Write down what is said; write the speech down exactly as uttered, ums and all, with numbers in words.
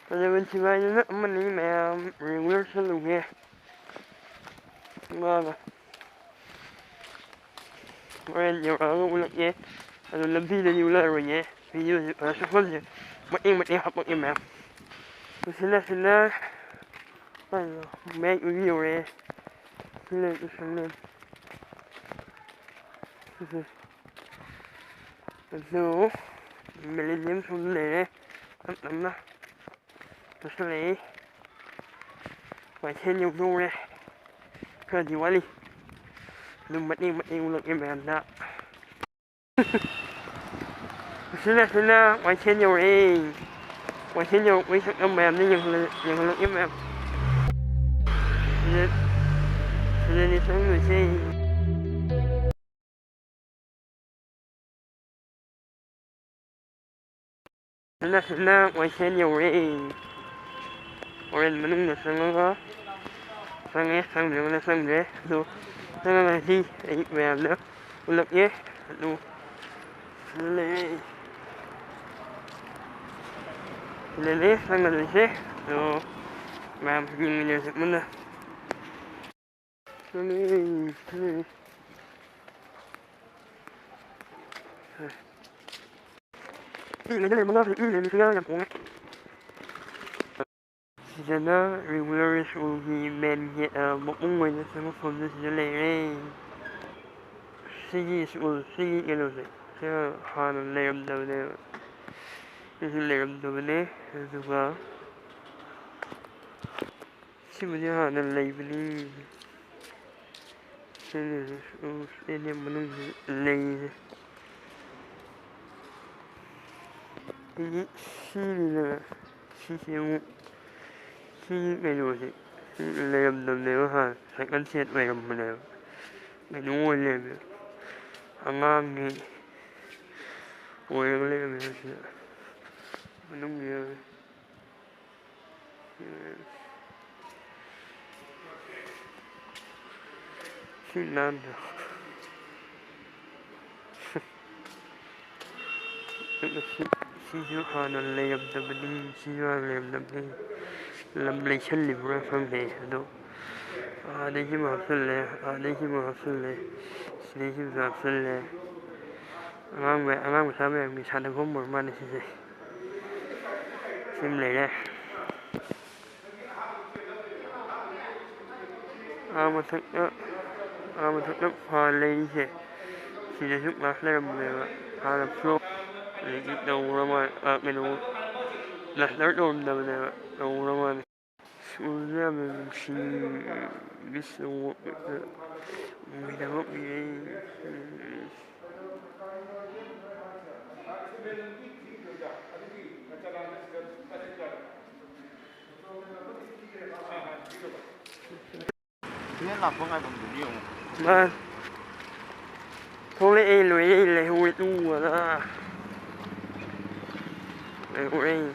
ꯐꯖꯕ ꯊꯤꯕ ꯍꯥꯏꯗꯨꯅ ꯑꯃꯅꯤ ꯃꯌꯥꯝ, ꯔꯤꯒꯨꯂꯔ ꯆꯠꯂꯨꯒꯦ꯫ ꯏꯃꯥꯒ ꯍꯣꯔꯦꯟ ꯌꯧꯔꯛꯑꯒ ꯎꯠꯂꯛꯀꯦ꯫ ꯑꯗꯣ ꯂꯝꯕꯤꯗꯗꯤ ꯎꯠꯂꯛꯑꯔꯣꯏꯒꯦ꯫ ꯚꯤꯗꯤꯑꯣꯁꯦ ꯐꯖ ꯁꯨꯝ ꯃꯇꯦꯛ ꯃꯇꯦꯛ ꯍꯥꯞꯄꯛꯀꯦ ꯃꯌꯥꯝ꯫ ꯁꯤꯅ ꯁꯤꯅ ꯃꯌꯥꯏ ꯎꯏꯕꯤ ꯌꯧꯔꯦ꯫ ꯁꯤ ꯂꯩ, ꯁꯤ ꯂꯩ꯫ ꯁꯤꯁꯦ꯫ ꯑꯗꯨ ꯃꯤꯂꯦꯅꯤꯌꯝ ꯁꯣꯝꯗ ꯂꯩꯔꯦ꯫ ꯇꯞ ꯇꯞꯅ ꯆꯠꯁꯤꯜꯂꯛꯏ꯫ ꯀꯩꯊꯦꯜ ꯌꯧꯗꯧꯔꯦ꯫ ꯈꯔꯗꯤ ꯋꯥꯠꯂꯤ꯫ ꯑꯗꯨꯝ ꯃꯇꯦꯛ ꯃꯇꯦꯛ ꯎꯠꯂꯛꯀꯦ ꯃꯌꯥꯝꯗ꯫ ꯁꯤꯅ, ꯁꯤꯅ ꯀꯩꯊꯦꯜ ꯌꯧꯔꯛꯑꯦ꯫ ꯀꯩꯊꯦꯜ ꯌꯧꯔꯛꯄꯒꯤ ꯁꯛꯇꯝ ꯃꯌꯥꯝꯗ ꯌꯦꯡꯍꯜꯂ-, ꯌꯦꯡꯍꯜꯂꯛꯀꯦ ꯃꯌꯥꯝ꯫ ꯁꯤꯗ, ꯁꯤꯗꯅꯤ ꯆꯪꯗꯣꯏꯁꯦ꯫ ꯁꯤꯅ, ꯁꯤꯅ ꯀꯩꯊꯦꯜ ꯌꯧꯔꯦ꯫ ꯍꯣꯔꯦꯟ ꯃꯅꯨꯡꯗ ꯆꯪꯉꯒ, ꯆꯪꯉꯦ, ꯆꯪꯗ꯭ꯔꯒꯅ ꯆꯪꯗ꯭ꯔꯦ꯫ ꯑꯗꯨ ꯆꯪꯉꯒꯗꯤ ꯑꯩ ꯃꯌꯥꯝꯗ ꯎꯠꯂꯛꯑꯦ꯫ ꯑꯗꯨ ꯁꯤꯗ ꯂꯩꯔꯦ꯫ ꯁꯤꯗꯅꯦ ꯆꯪꯒꯗꯣꯏꯁꯦ꯫ ꯑꯗꯣ ꯃꯌꯥꯝ ꯌꯦꯡꯃꯤꯟꯅꯁꯦ ꯄꯨꯟꯅ꯫ ꯁꯤꯗꯅ ꯔꯤꯒꯨꯂꯔ ꯁ꯭ꯀꯨꯜꯒꯤ ꯃꯦꯟ ꯒꯦꯠ, ꯑ, ꯃꯄꯨꯡ ꯑꯣꯏꯅ ꯆꯪꯐꯝꯗꯨ ꯁꯤꯗ ꯂꯩꯔꯦ꯫ ꯁꯤꯒꯤ ꯁ꯭ꯀꯨꯜ, ꯁꯤꯒꯤ ꯀꯩꯅꯣꯁꯦ, ꯁꯤꯒ ꯍꯥꯟꯅ ꯂꯩꯔꯝꯗꯕꯅꯦꯕ꯫ ꯁꯤꯁꯨ ꯂꯩꯔꯝꯗꯕꯅꯦ꯫ ꯑꯗꯨꯒ ꯁꯤꯕꯨꯗꯤ ꯍꯥꯟꯅ ꯂꯩꯕꯅꯤ꯫ ꯁꯤꯅꯤ, ꯎꯝ, ꯁ꯭ꯇꯦꯗꯤꯌꯝ ꯃꯅꯨꯡꯁꯤ ꯂꯩꯔꯤꯁꯦ꯫ ꯁꯤꯒꯤ, ꯁꯤꯅꯤꯗꯅ, ꯁꯤꯁꯦ ꯑꯃꯨꯛ, ꯁꯤꯒꯤ ꯀꯩꯅꯣꯁꯦ, ꯁꯤ ꯂꯩꯔꯝꯗꯕꯅꯦꯕ ꯍꯥꯟꯅ, ꯁꯥꯏꯀꯜ ꯁꯦꯠ ꯂꯩꯔꯝꯕꯅꯦꯕ꯫ ꯀꯩꯅꯣ ꯑꯣꯏ ꯂꯩꯔꯝꯃꯦ꯫ ꯑꯉꯥꯡꯒꯤ ꯑꯣꯏꯔꯒ ꯂꯩꯔꯝꯃꯦ ꯁꯤꯗ꯫ ꯃꯅꯨꯡꯁꯤꯗ ꯁꯤ ꯅꯥꯟꯗ꯭ꯔꯣ? ꯁꯤ, ꯁꯤꯁꯨ ꯍꯥꯟꯅ ꯂꯩꯔꯝꯗꯕꯅꯤ, ꯁꯤꯁꯨ ꯍꯥꯟꯅ ꯂꯩꯔꯝꯗꯕꯅꯤ꯫ ꯂꯝ ꯂꯩꯁꯜꯂꯤꯕ꯭ꯔꯥ ꯈꯪꯗꯦ꯫ ꯑꯗꯣ ꯑꯥꯗꯩꯁꯤꯃ ꯍꯥꯞꯆꯜꯂꯦ, ꯑꯥꯗꯩꯁꯤꯃ ꯍꯥꯞꯆꯜꯂꯦ, ꯁꯤꯗꯩꯁꯤꯃꯁꯨ ꯍꯥꯞꯆꯜꯂꯦ꯫ ꯑꯉꯥꯡ ꯃꯌꯥꯝ, ꯑꯉꯥꯡ ꯃꯆꯥ ꯃꯌꯥꯝꯒꯤ ꯁꯥꯟꯅꯐꯝ ꯑꯣꯏꯔ ꯃꯥꯜꯂꯦ ꯁꯤꯁꯦ꯫ ꯁꯤꯃ ꯂꯩꯔꯦ꯫ ꯑꯥ ꯃꯊꯛꯇ, ꯑꯥ ꯃꯊꯛꯇ ꯐꯥꯟ ꯂꯩꯔꯤꯁꯦ, ꯁꯤꯗꯁꯨ ꯀ꯭ꯂꯥꯁ ꯂꯩꯔꯝꯕꯅꯦꯕ꯫ ꯍꯥꯟꯅ ꯐ꯭ꯂꯣꯔ ꯑꯗꯒꯤ ꯇꯧꯔ ꯃꯥꯜꯂꯦ꯫ ꯑꯥ, ꯀꯩꯅꯣ, ꯄ꯭ꯂꯥꯁꯇꯔ ꯇꯧꯔꯝꯗꯕꯅꯦꯕ, ꯇꯧꯔ ꯃꯥꯜꯂꯦ꯫ ꯁ꯭ꯀꯨꯜꯁꯦ ꯌꯥꯝꯅ ꯅꯨꯡꯁꯤ, ꯃꯤꯁ ꯇꯧꯕ, ꯎꯈꯤꯗꯕ ꯀꯨꯏꯔꯦ꯫ ꯇ꯭ꯔꯦꯟ ꯂꯥꯛꯄ ꯉꯥꯏꯐꯝꯗꯨꯗꯤ ꯌꯦꯡꯉꯨ꯫ ꯃꯥ ꯊꯣꯛꯂꯛꯑꯦ, ꯂꯣꯏꯔꯦ, ꯂꯩꯍꯧꯔꯦ, ꯇꯨ ꯑꯅ ꯂꯩꯍꯧꯔꯦ꯫